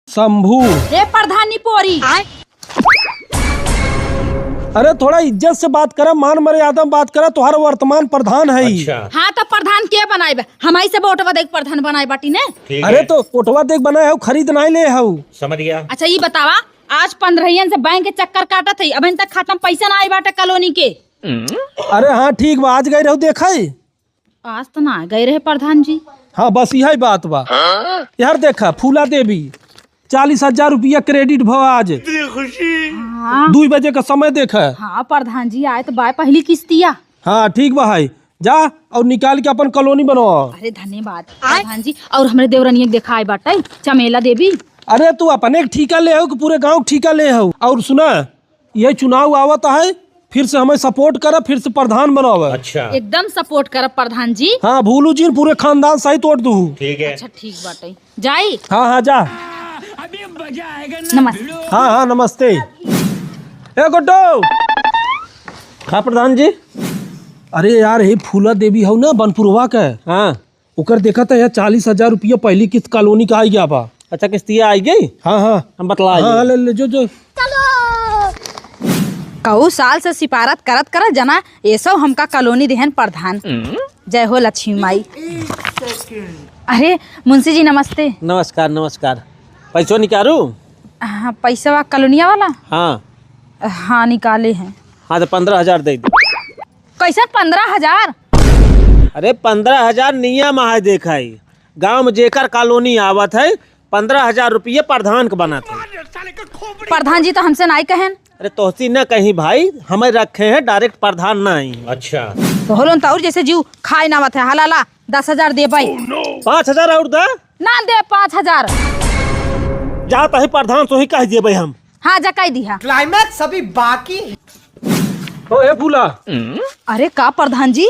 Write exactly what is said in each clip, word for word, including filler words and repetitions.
शंभू। हे प्रधान निपोरी। अरे थोड़ा इज्जत से बात करा, मान मर्यादा में बात करा, तोहार वर्तमान प्रधान है। अच्छा। हाँ तो प्रधान के बनाए बा? हमही से वोटवा देख प्रधान बनाए बाटी ने। ठीक अरे है। तो वोटवा देख बनाए हऊ, खरीद नाहीं ले हऊ। समझ गया। अच्छा ये बतावा, आज पन्द्रहियन से बैंक के चक्कर काटत है, अबहिन तक खाता में पैसा ना आई बाटे कॉलोनी के। अरे हाँ ठीक बा, आज गए रहू देखे? आज तो ना गए रहे प्रधान जी। हाँ बस यही बात बा। यार देखा फूला देवी चालीस हजार रुपया credit भवा आज। हाँ। दुई बजे का समय देखा। हाँ प्रधान जी आए तो बाय पहली किस्तिया। हाँ ठीक बा है, जा और निकाल के अपन कॉलोनी बनवाओ। अरे धन्यवाद प्रधान जी। और हमरे देवरनिया के देखा आए बाटे चमेला देवी। अरे तू अपने के ठीका ले हो कि पूरे गाँव के ठीका ले हो? और सुना, ये चुनाव आवत है, फिर से हमें support करा, फिर से प्रधान बनावे। अच्छा। एकदम support करब प्रधान जी। हाँ भूलू जी पूरे खानदान सहित वोट दू। ठीक है। अच्छा ठीक बाटे, जाई। हाँ हाँ जा। नमस्ते। हाँ हाँ नमस्ते। ए गुड्डू। हाँ प्रधान जी। अरे यार हे फूला देवी हऊ ना बनपुरवा के। हाँ। ओकर देखा था यार चालीस हजार रुपया पहली किस्त कॉलोनी का आई गया बा। अच्छा किस्तिया आई गई? हाँ हाँ। हम बतला हाँ, ले। हाँ, ले, ले, जो, जो। कऊ साल से सिफारत करत करत जना ये सब हमका कॉलोनी देहन प्रधान। जय हो लक्ष्मी माई। अरे मुंशी जी नमस्ते। नमस्कार नमस्कार। पैसो निकालू? हाँ पैसा कॉलोनिया वाला। हाँ। हाँ निकाले हैं। हाँ तो पन्द्रह हजार दे दो। कैसे पन्द्रह हजार? अरे पन्द्रह हजार नियम है, देखाई गाँव में जेकर कॉलोनी आवत है पन्द्रह हजार रुपये प्रधान के बनत है। प्रधान जी तो हमसे नाई कहेन। अरे तोहसी न कहीं भाई, हमें रखे हैं direct प्रधान नहीं। अच्छा। तो होलन तो और जैसे जीव खाए ना आवत है। हला ला दस हजार दे भाई। पाँच हजार और दा। ना दे पाँच हजार। जात है प्रधान सोही कह देबे हम। हाँ जा कह दिहा। Climax अभी बाकी। ओ ए फूला। अरे का प्रधान जी,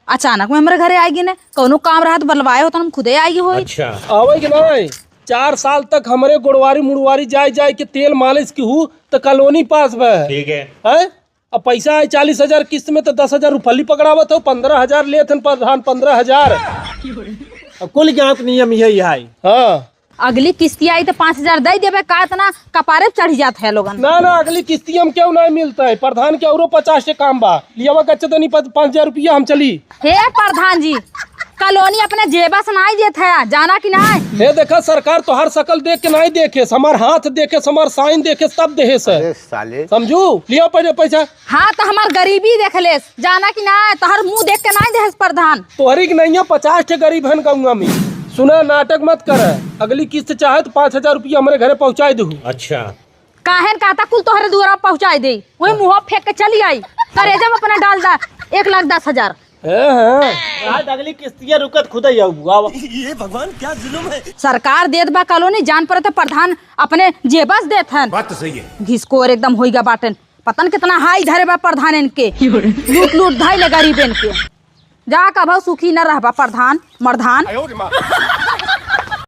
अचानक में हमरे घरे आइगी ने, कौनो काम रहत बलवाए होत हम खुदे आइगी होई। अच्छा। आवे के नाई, चार साल तक हमरे गोड़वारी मुड़वारी जाए जाए के तेल मालिश की हू त कॉलोनी पास बा। ठीक है। हैं? अब पैसा आए चालीस हजार किस्त में तो दस हजार रुपली पकड़ावत हो, पन्द्रह हजार लेत हन प्रधान, पन्द्रह हजार। अब कुल गाँव के नियम यही है। हाँ। अगली किस्ती आई तो पाँच हजार दे देबे का, इतना कपारे पे चढ़ जात है लोगन। ना, ना, अगली किस्ती हम क्यों नहीं मिलता है, प्रधान के औरो पचास से काम बा, लियावा कच्चे तनी पाँच, पाँच हजार रुपया हम चली। हे प्रधान जी, कॉलोनी अपने जेबा से नहीं देत है, जाना कि नहीं? हे देखा, सरकार तोहार शकल देख के नहीं देखे, हमार हाथ देखे, हमार साइन देखे, तब देहे से। अरे साले। समझू? लिया पहले पैसा। हाँ, तो हमार गरीबी देख लेस, जाना कि ना, तोहर मुंह देख के नाई देहस प्रधान। तोहरी के नैया पचास ठे गरीब हन गौवा में। सुना, नाटक मत कर, अगली किस्त चाहे तो पाँच हजार रुपया हमरे घरे पहुँचाए देहू। अच्छा। काहेन कहता कुल तोहरे दुआरा पहुँचाए दे, वही मुँह फेंक के चली आई, करेजा में अपना डाल दा एक लाख दस हजार। हाँ, हाँ। आज अगली किस्तिया रुकत खुदा ही आऊ, आवा। ये भगवान क्या जुल्म है। सरकार देत बा कॉलोनी, जान पड़े तो प्रधान अपने जेबस देत हन। बात तो सही है। घिसकोर एकदम होइगा बाटन। पता न कितना हाई धरे बा प्रधान इनके। लूट लूट धइले गरीबन के। जा कभौ सुखी न रहबा प्रधान, मर्धान।